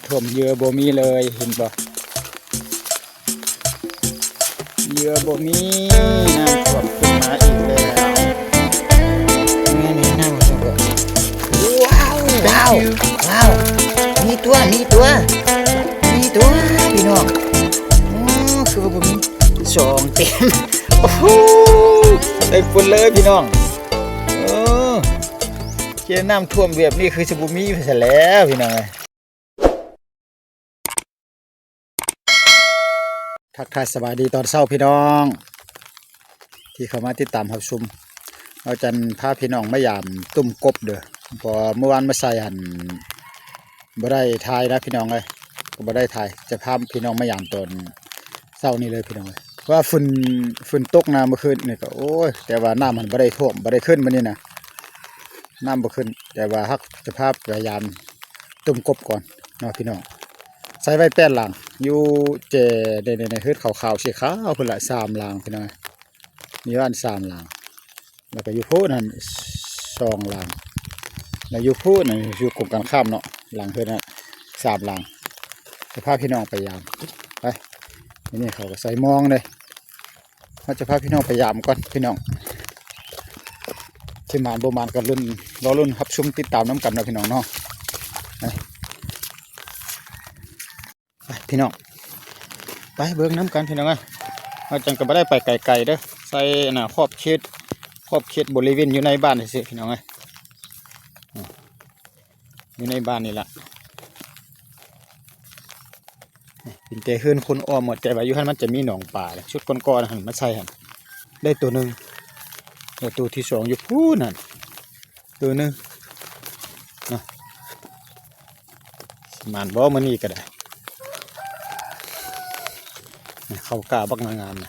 ຖ້ວມເຫຍື່ອບໍ່ມີເລີຍ ເຫັນບໍ່? ເຫຍື່ອບໍ່ມີ ນ້ຳຖ້ວມຂຶ້ນມາອີກແລ້ວ. ແມ່ນໆ ນ້ຳຖ້ວມ. ວ້າວ ວ້າວ ວ້າວ ມີຕົວ ມີຕົວ ມີຕົວ ພີ່ນ້ອງ. ໂອ້ ຄືວ່າບໍ່ມີ ສອງເຕັມ. ໂອ້ໂຫ ໄດ້ຜົນເລີຍພີ່ນ້ອງ. ເອີ ເຈອນ້ຳຖ້ວມແບບນີ້ຄືຊິບໍ່ມີໄປຊະແລ້ວພີ່ນ້ອງເອີຍ. ທັກທາຍສະບາຍດີຕອນເຊົ້າພີ່ນ້ອງ ທີ່ເຂົ້າມາຕິດຕາມຮັບຊົມ. ເຮົາຈັນພາພີ່ນ້ອງມາຢາມຕຸ້ມກົບເດີ ເພາະວ່າມື້ວານມາໃສ່ຫັ້ນ ບໍ່ໄດ້ຖ່າຍນະພີ່ນ້ອງເອີຍ ກໍບໍ່ໄດ້ຖ່າຍ ຈະພາພີ່ນ້ອງມາຢາມຕອນເຊົ້ານີ້ເລີຍພີ່ນ້ອງເອີຍ. ເພາະວ່າຝົນ ຝົນຕົກນະ ມື້ຄືນນີ້ກໍ ໂອ້ຍ ແຕ່ວ່ານ້ຳມັນບໍ່ໄດ້ຖ້ວມ ບໍ່ໄດ້ຂຶ້ນມື້ນີ້ນະ ນ້ຳບໍ່ຂຶ້ນ. ແຕ່ວ່າຮັກຈະພາໄປຢາມ ຕົ້ມກົບກ່ອນເນາະພີ່ນ້ອງ. ໃສ່ໄວ້ແປດຫຼັງ ຢູ່ແຈ ໃນ ໃນ ໃນເຮືອນຂາວໆ ສີຂາວພຸ້ນລະ ສາມຫຼັງພີ່ນ້ອງ. ມີບ້ານສາມຫຼັງ ແລ້ວກໍຢູ່ພຸ້ນຫັ້ນສອງຫຼັງ ແລ້ວຢູ່ພຸ້ນນັ້ນ ຢູ່ກົງກັນຂ້າມເນາະ ຫຼັງເຮືອນນັ້ນສາມຫຼັງ. ຈະພາພີ່ນ້ອງໄປຢາມ ໄປ. ນີ້ເຂົາກໍໃສ່ມອງເດ້. ເຮົາຈະພາພີ່ນ້ອງໄປຢາມກ່ອນພີ່ນ້ອງ ຊິໝານບໍ່ໝານກໍລຸ້ນ ລໍລຸ້ນຮັບຊົມຕິດຕາມນຳກັນເນາະພີ່ນ້ອງເນາະ. ໄປ ໄປພີ່ນ້ອງ ໄປເບິ່ງນຳກັນພີ່ນ້ອງເອີຍ. ເຮົາຈັ່ງກໍບໍ່ໄດ້ໄປໄກໆເດີ ໃສ່ອັນນ່າຂອບເຂດ ຂອບເຂດບໍລິເວນຢູ່ໃນບ້ານຊື່ໆ ພີ່ນ້ອງເອີຍ ຢູ່ໃນບ້ານນີ້ລະ. ເປັນແຕ່ເຮືອນຄົນອ້ອມໝົດ ແຕ່ວ່າຢູ່ຫັ້ນມັນຈະມີໜອງປາ ຊຸດກ່ອນໆຫັ້ນມາໃສ່ຫັ້ນ ໄດ້ໂຕໜຶ່ງ ແລ້ວໂຕທີສອງຢູ່ພຸ້ນຫັ້ນໂຕໜຶ່ງເນາະ. ຊິໝານບໍ່ມື້ນີ້ກໍໄດ້ ເຂົ້າກ້າບັກງາມໆນະ.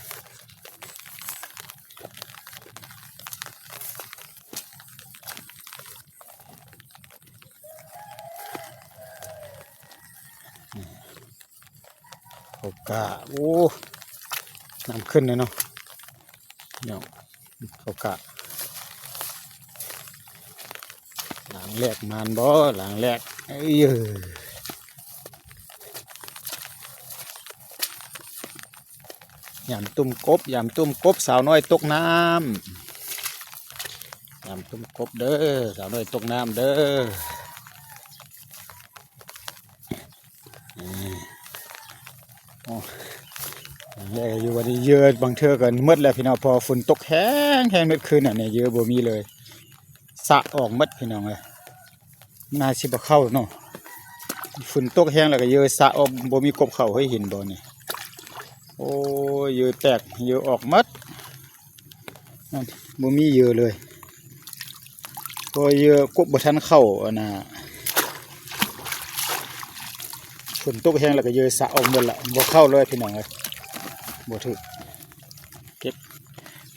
ເຂົ້າກ້າ ໂອ້ ນ້ຳຂຶ້ນແລ້ວເນາະ ເນາະ ເຂົ້າກ້າ. ຫຼັງແລກໝານບໍ່ ຫຼັງແລກ ເອີຍ. ຢາມຕຸ້ມກົບ ຢາມຕຸ້ມກົບ ສາວນ້ອຍຕົກນ້ຳ ຢາມຕຸ້ມກົບເດີ ສາວນ້ອຍຕົກນ້ຳເດີ. ໂອ້ ແລ້ວຢູ່ວັນນີ້ເຫຍື່ອບາງເທື່ອກໍໝົດແລ້ວພີ່ນ້ອງ ເພາະຝົນຕົກແຮງໆ ເມື່ອຄືນນີ້ເຫຍື່ອບໍ່ມີເລີຍ ສະອອກໝົດພີ່ນ້ອງເອີຍ. ໜ້າຊິບໍ່ເຂົ້າເນາະ ຝົນຕົກແຮງແລ້ວກໍເຫຍື່ອສະອອກ ບໍ່ມີກົບເຂົ້າ ເຮີ້ຍ ເຫັນບໍ່ນີ້. ໂອ້ຍ ເຫຍື່ອແຕກ ເຫຍື່ອອອກໝົດ ບໍ່ມີເຫຍື່ອເລີຍ ເພາະເຫຍື່ອກົບບໍ່ທັນເຂົ້າ. ອັນນ່າ ຝົນຕົກແຮງແລ້ວກໍເຫຍື່ອສະອອກໝົດລະ ບໍ່ເຂົ້າເລີຍພີ່ນ້ອງເອີຍ ບໍ່ຖືກ. ເກັບ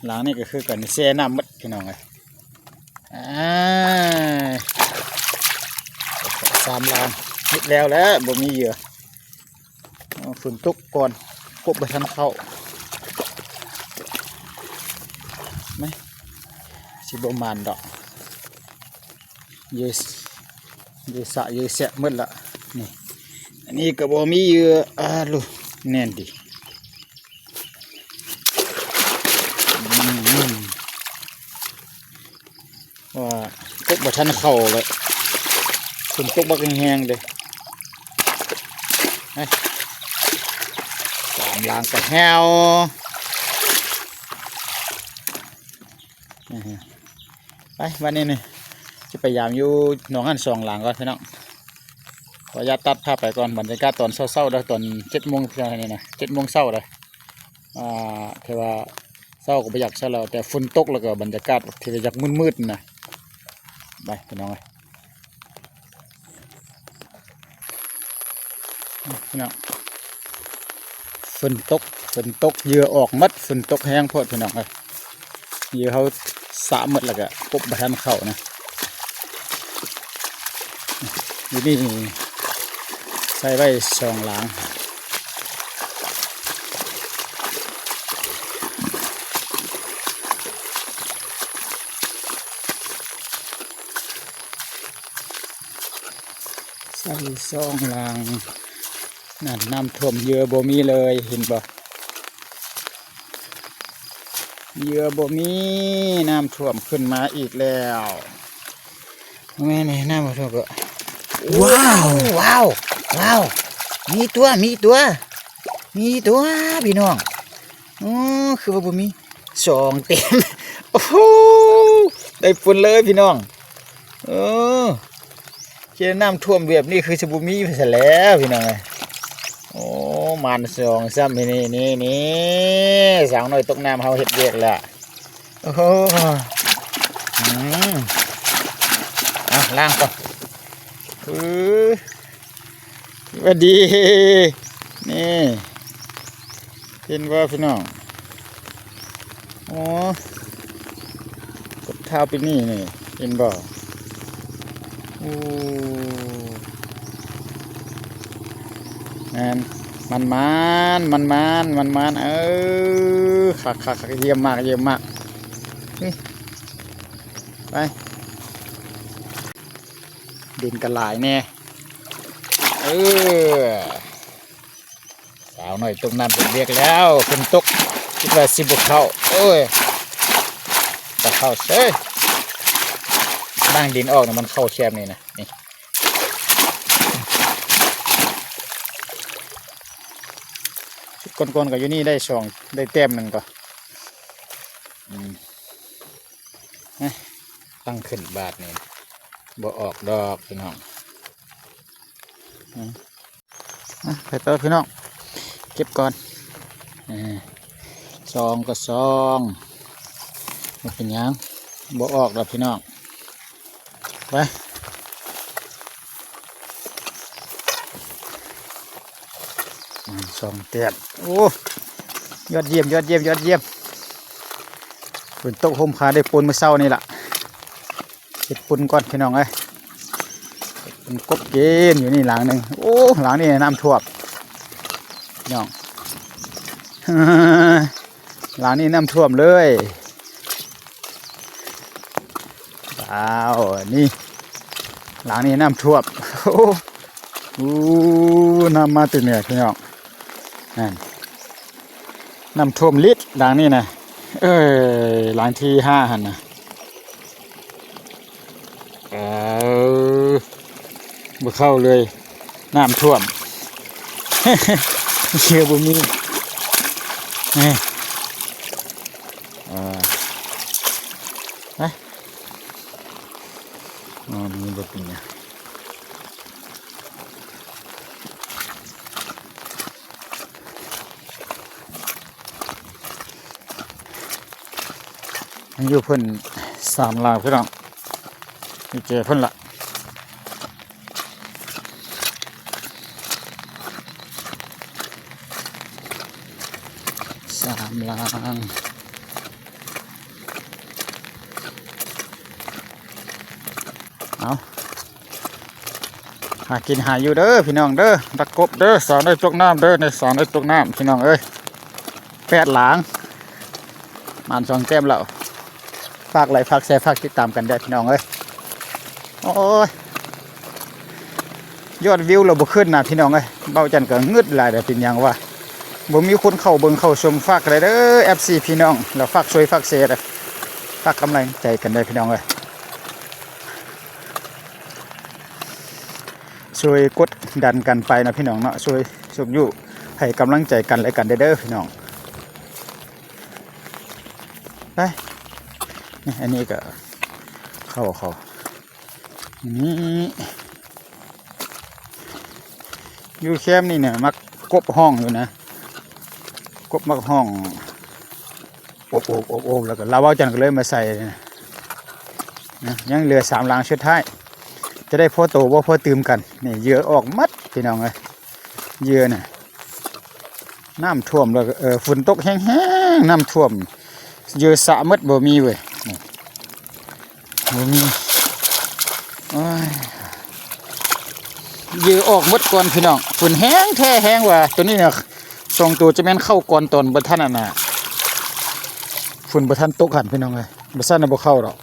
ຫຼັງນີ້ກໍຄືກັນ ແຊ່ນ້ຳໝົດພີ່ນ້ອງເອີຍ. ອາ ສາມຫຼັງ ເຮັດແລ້ວແຫຼະ ບໍ່ມີເຫຍື່ອ ຝົນຕົກກ່ອນ ກົບບໍ່ທັນເຂົ້າ ແມ່ນ ຊິບໍ່ໝານດອກ ເຫຍື່ອ ເຫຍື່ອສະ ເຫຍື່ອແຊະໝົດລະ. ນີ້ ອັນນີ້ກໍບໍ່ມີເຫຍື່ອ ອາ ລູ ແໜ້ນດີ. ອືມ ວ່າກົບບໍ່ທັນເຂົ້າເລີຍ ຝົນຕົກບັກແຮງໆເດ້. ໄປ ສາມຫຼັງກະແຮວ. ອືຮຶ ໄປ ບາດນີ້ນີ້ ຊິໄປຢາມຢູ່ໜອງຫັ້ນສອງຫຼັງກ່ອນພີ່ນ້ອງ. ຂໍອະນຸຍາດຕັດພາບໄປກ່ອນ ບັນຍາກາດຕອນເຊົ້າໆເດີ ຕອນເຈັດໂມງເທົ່ານີ້ນະ ເຈັດໂມງເຊົ້າເດີ. ອ່າ ແຕ່ວ່າເຊົ້າກໍບໍ່ຢາກໃຊ້ແລ້ວ ແຕ່ຝົນຕົກແລ້ວກໍບັນຍາກາດທີ່ວ່າຢາກມືດໆນະ. ໄປ ພີ່ນ້ອງເອີຍ ພີ່ນ້ອງ ຝົນຕົກ ຝົນຕົກ ເຫຍື່ອອອກໝົດ ຝົນຕົກແຮງໂພດ ພີ່ນ້ອງເອີຍ. ເຫຍື່ອເຮົາສະໝົດແລ້ວກະກົບບໍ່ທັນເຂົ້ານະ. ຢູ່ນີ້ໃສ່ໄວ້ສອງຫຼັງ. ໃສ່ ສອງຫຼັງນັ້ນ ນ້ຳຖ້ວມເຫຍື່ອບໍ່ມີເລີຍ ເຫັນບໍ່? ເຫຍື່ອບໍ່ມີ ນ້ຳຖ້ວມຂຶ້ນມາອີກແລ້ວ. ແມ່ນແນ່ ນ້ຳຖ້ວມກໍ ວ້າວ ວ້າວ ວ້າວ ມີຕົວ ມີຕົວ ມີຕົວ ພີ່ນ້ອງ. ອໍ ຄືວ່າບໍ່ມີ ສອງແຕ້ມ. ໂອ້ໂຫ ໄດ້ປຸນເລີຍພີ່ນ້ອງ. ເອີ ເຈອນ້ຳຖ້ວມແບບນີ້ຄືຊິບໍ່ມີໄປຊະແລ້ວພີ່ນ້ອງເອີຍ. ໂອ້ ໝານສອງຊ້ຳ ນີ້ ນີ້ ນີ້ ສາວນ້ອຍຕົກນ້ຳເຮົາເຮັດວຽກແລ້ວ. ໂອ້ໂຫ ອືມ ເອົາ ລ້າງກ່ອນ. ເອີ ສະບາຍດີ ນີ້ ເຫັນບໍ່ພີ່ນ້ອງ? ໂອ້ ກົບເທົ້າໄປນີ້ ນີ້ ເຫັນບໍ່? ໂອ້ ແມ່ນ ມັນໝານ ມັນໝານ ມັນໝານ ເອີ ຄັກໆໆ ຢ້ຽມມາກ ຢ້ຽມມາກ. ນີ້ ໄປ ດິນກໍຫຼາຍແນ່. ເອີ ສາວນ້ອຍຕົກນ້ຳເຮັດວຽກແລ້ວ ຝົນຕົກ ຄິດວ່າຊິບໍ່ເຂົ້າ ໂອ້ຍ ກໍເຂົ້າເສີຍ. ລ້າງດິນອອກນະ ມັນເຂົ້າແຄບນີ້ນະ ນີ້ ຊຸດກ່ອນໆ ກໍຢູ່ນີ້ໄດ້ສອງ ໄດ້ແຕ້ມໜຶ່ງກໍ ອືມ ຕັ້ງຂຶ້ນບາດນີ້ ບໍ່ອອກດອກພີ່ນ້ອງ. ອືມ ມາ ໄປຕໍ່ພີ່ນ້ອງ ເກັບກ່ອນ. ເອີ ສອງກໍສອງ ບໍ່ເປັນຫຍັງ ບໍ່ອອກດອກພີ່ນ້ອງ. ໄປ ອືມ ສອງແຕ້ມ. ໂອ້ ຍອດຢ້ຽມ ຍອດຢ້ຽມ ຍອດຢ້ຽມ. ຝົນຕົກຮົ່ມຄາ ໄດ້ປຸນມື້ເຊົ້ານີ້ລະ ເຮັດປຸນກ່ອນພີ່ນ້ອງເອີຍ. ເຮັດປຸນກົບກິນຢູ່ນີ້ຫຼັງໜຶ່ງ. ໂອ້ ຫຼັງນີ້ນ້ຳຖ້ວມພີ່ນ້ອງ ຫຼັງນີ້ນ້ຳຖ້ວມເລີຍ. ວ້າວ ນີ້ ຫຼັງນີ້ນ້ຳຖ້ວມ. ໂອ້ ໂອ້ ນ້ຳມາແຕ່ເໜືອພີ່ນ້ອງ ນັ້ນ ນ້ຳຖ້ວມລິດຫຼັງນີ້ນະ. ເອີ ຫຼັງທີຫ້າຫັ້ນນະ ເອີ ບໍ່ເຂົ້າເລີຍ ນ້ຳຖ້ວມ ເຊືອບໍ່ມີ. ເອີ ເອີ ໄປ ອໍ ມີບໍ່ເປັນຫຍັງ. ຍັງຢູ່ເພິ່ນສາມຫຼັງພີ່ນ້ອງ ຢູ່ເຈເພິ່ນລະ ສາມຫຼັງ. ເອົາ ຫາກິນຫາຢູ່ເດີພີ່ນ້ອງເດີ ດັກກົບເດີ ສາວນ້ອຍຕົກນ້ຳເດີ ໃນສາວນ້ອຍຕົກນ້ຳພີ່ນ້ອງເອີຍ. ແປດຫຼັງ ໝານສອງແຕ້ມແລ້ວ. ຝາກໄລ້ ຝາກແຊ ຝາກຕິດຕາມກັນເດີພີ່ນ້ອງເອີຍ. ໂອ້ຍ ຍອດວິວລະບໍ່ຂຶ້ນນະພີ່ນ້ອງເອີຍ. ເບົາຈັນກໍງຶດຫຼາຍແລ້ວ ເປັນຫຍັງວະ ບໍ່ມີຄົນເຂົ້າເບິ່ງເຂົ້າຊົມ. ຝາກໄດ້ເດີ ເອັຟຊີ ພີ່ນ້ອງ ແລ້ວຝາກຊ່ວຍຝາກແຊເດີ ຝາກກຳລັງໃຈກັນເດີພີ່ນ້ອງເອີຍ. ຊ່ວຍກົດດັນກັນໄປເນາະພີ່ນ້ອງເນາະ ຊ່ວຍຊຸກຍູ້ໃຫ້ກຳລັງໃຈກັນແລະກັນເດີພີ່ນ້ອງ. ໄປ ນີ້ ອັນນີ້ກໍເຂົ້າ ເຂົ້າ ນີ້ ຢູ່ແຄມນີ້ນະ ມັກກົບຮ້ອງຢູ່ນະ ກົບມັກຮ້ອງ ໂອບໆໆໆ ແລ້ວກໍລາວເວົ້າຈັນກໍເລີຍມາໃສ່ນະ. ຍັງເຫຼືອສາມຫຼັງສຸດທ້າຍ ຈະໄດ້ພໍໂຕບໍ່ພໍຕື່ມກັນ. ນີ້ ເຫຍື່ອອອກໝົດພີ່ນ້ອງເອີຍ ເຫຍື່ອນະ. ນ້ຳຖ້ວມແລ້ວ ເອີ ຝົນຕົກແຮງໆ ນ້ຳຖ້ວມ ເຫຍື່ອສະໝົດ ບໍ່ມີເວີຍ ນີ້ ບໍ່ມີ. ໂອ້ຍ ເຫຍື່ອອອກໝົດກ່ອນພີ່ນ້ອງ. ຝົນແຮງແທ້ແຮງວ່າ ໂຕນີ້ນະ ສອງໂຕຈະແມ່ນເຂົ້າກ່ອນຕອນບໍ່ທັນ ອັນນ່າ ຝົນບໍ່ທັນຕົກຫັ້ນພີ່ນ້ອງເອີຍ ບໍ່ຊັ້ນນະບໍ່ເຂົ້າດອກ.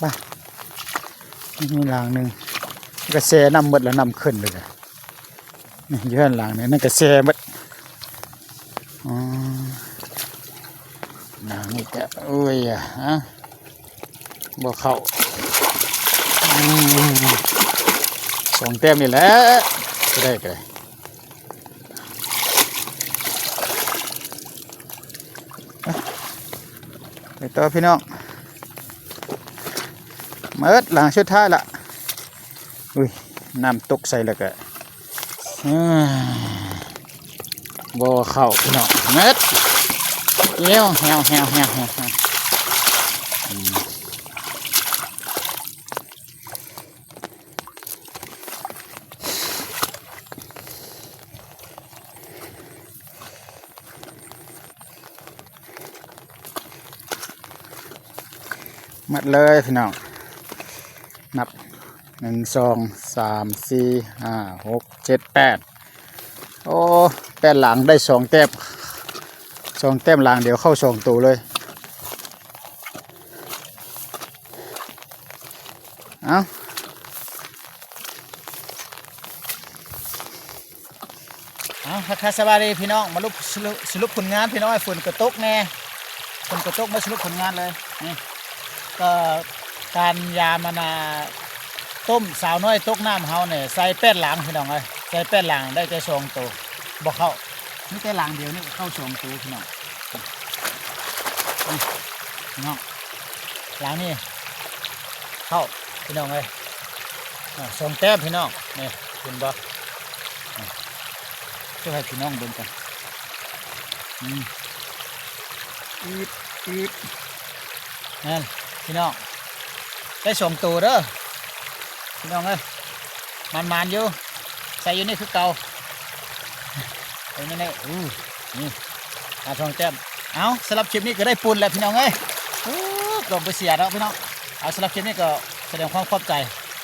ໄປ ມີຫຼັງໜຶ່ງກະແຊ່ນ້ຳໝົດແລ້ວ ນ້ຳຂຶ້ນເລີຍ. ນີ້ຢູ່ເຮືອນຫຼັງນີ້ ນັ້ນກະແຊ່ໝົດ. ອໍ ຫຼັງນີ້ກະ ໂອ້ຍ ອາ ບໍ່ເຂົ້າ. ອືມ ສອງແຕ້ມນີ້ແຫຼະ ກະໄດ້ ກະໄດ້. ໄປຕໍ່ພີ່ນ້ອງ ໝົດຫຼັງສຸດທ້າຍລະ. ອຸ້ຍ ນ້ຳຕົກໃສ່ແລ້ວກະ ເອີ ບໍ່ເຂົ້າພີ່ນ້ອງ ໝົດ. ແຫ້ວ ແຫ້ວ ແຫ້ວ ແຫ້ວ ແຫ້ວ ອືມ. ໝົດເລີຍພີ່ນ້ອງ ນັບ ໜຶ່ງ ສອງ ສາມ ສີ່ ຫ້າ ຫົກ ເຈັດ ແປດ ໂອ້ ແປດຫຼັງ ໄດ້ສອງແຕ້ມ ສອງແຕ້ມ ຫຼັງດຽວເຂົ້າສອງໂຕເລີຍ. ເອົາ ເອົາ ທັກທາຍສະບາຍດີພີ່ນ້ອງ ມາຫຼຸບ ສະຫຼຸບ ສະຫຼຸບຜົນງານພີ່ນ້ອງ. ຝົນກະຕົກແດ່ ຝົນກະຕົກ ມາສະຫຼຸບຜົນງານເລີຍ. ນີ້ກະການຢາມ ອັນນ່າ ຕົ້ມສາວນ້ອຍຕົກນ້ຳເຮົານີ້ ໃສ່ແປດຫຼັງພີ່ນ້ອງເອີຍ ໃສ່ແປດຫຼັງ ໄດ້ແຕ່ສອງໂຕ ບໍ່ເຂົ້າ ມີແຕ່ຫຼັງດຽວນີ້ເຂົ້າສອງໂຕພີ່ນ້ອງ. ນີ້ພີ່ນ້ອງ ຫຼັງນີ້ເຂົ້າພີ່ນ້ອງເອີຍ ອາ ສອງແຕ້ມພີ່ນ້ອງ. ນີ້ເຫັນບໍ່ ຈະໃຫ້ພີ່ນ້ອງເບິ່ງກັນ ອືມ ອືດ ອືດ ນັ້ນພີ່ນ້ອງ ໄດ້ສອງໂຕເດີພີ່ນ້ອງເອີຍ. ໝານໆຢູ່ ໃສ່ຢູ່ນີ້ຄືເກົ່າ ເປັນຈັ່ງໃດ ອູ້ ນີ້ ອາ ສອງແຕ້ມ. ເອົາ ສຳລັບຄລິບນີ້ກະໄດ້ປຸນແລ້ວພີ່ນ້ອງເອີຍ. ອູ້ ກະບໍ່ເສຍດອກພີ່ນ້ອງ. ເອົາ ສຳລັບຄລິບນີ້ກະສະແດງຄວາມຂອບໃຈ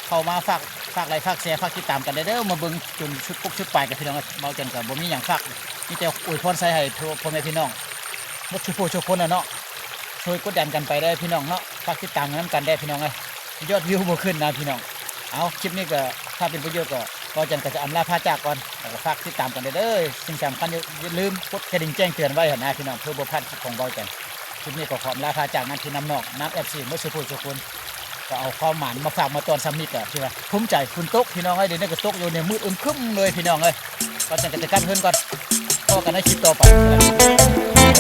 ເຂົ້າມາຝາກ ຝາກໄລຄ໌ ຝາກແຊ ຝາກຕິດຕາມກັນໄດ້ເດີ ມາເບິ່ງຈົນສຸດປົກສຸດປາຍກັນພີ່ນ້ອງເອີຍ. ເບົາຈັນກະບໍ່ມີຫຍັງຝາກ ມີແຕ່ອວຍພອນໃສ່ໃຫ້ພໍ່ ພໍ່ແມ່ພີ່ນ້ອງ ໝົດທຸກຜູ້ທຸກຄົນແຫຼະເນາະ ຊ່ວຍກົດດັນກັນໄປເດີພີ່ນ້ອງເນາະ ຝາກຕິດຕາມນຳກັນເດີພີ່ນ້ອງເອີຍ. ຍອດວິວບໍ່ຂຶ້ນນະພີ່ນ້ອງ. ເອົາ ຄລິບນີ້ກະ ຖ້າເປັນປະໂຫຍດກະ ເບົາຈັນກະຈະອຳລາພາຈາກກ່ອນ ແລ້ວກະຝາກຕິດຕາມກັນເດີ. ສິ່ງສຳຄັນ ຢ່າ ຢ່າລືມກົດກະດິ່ງແຈ້ງເຕືອນໄວ້ຫັ້ນນະພີ່ນ້ອງ ເພື່ອບໍ່ພາດຄລິບຂອງເບົາຈັນ. ຄລິບນີ້ກະຂໍອຳລາພາຈາກນຳພີ່ນຳນ້ອງ ນຳເອັຟຊີ ໝົດສູ່ຜູ້ສູ່ຄົນ ກະເອົາຄວາມໝານມາຝາກມາຕ້ອນຊ່ຳນີ້ກະຖືວ່າພູມໃຈ. ຝົນຕົກພີ່ນ້ອງເອີຍ ດຽວນີ້ກະຕົກຢູ່ໃນ ມືດອຶມຄຶ້ມເລີຍພີ່ນ້ອງເອີຍ. ເບົາຈັນກະຈະກັບເຮືອນກ່ອນ ພໍ້ກັນໃນຄລິບຕໍ່ໄປ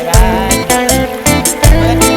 ບາຍບາຍ.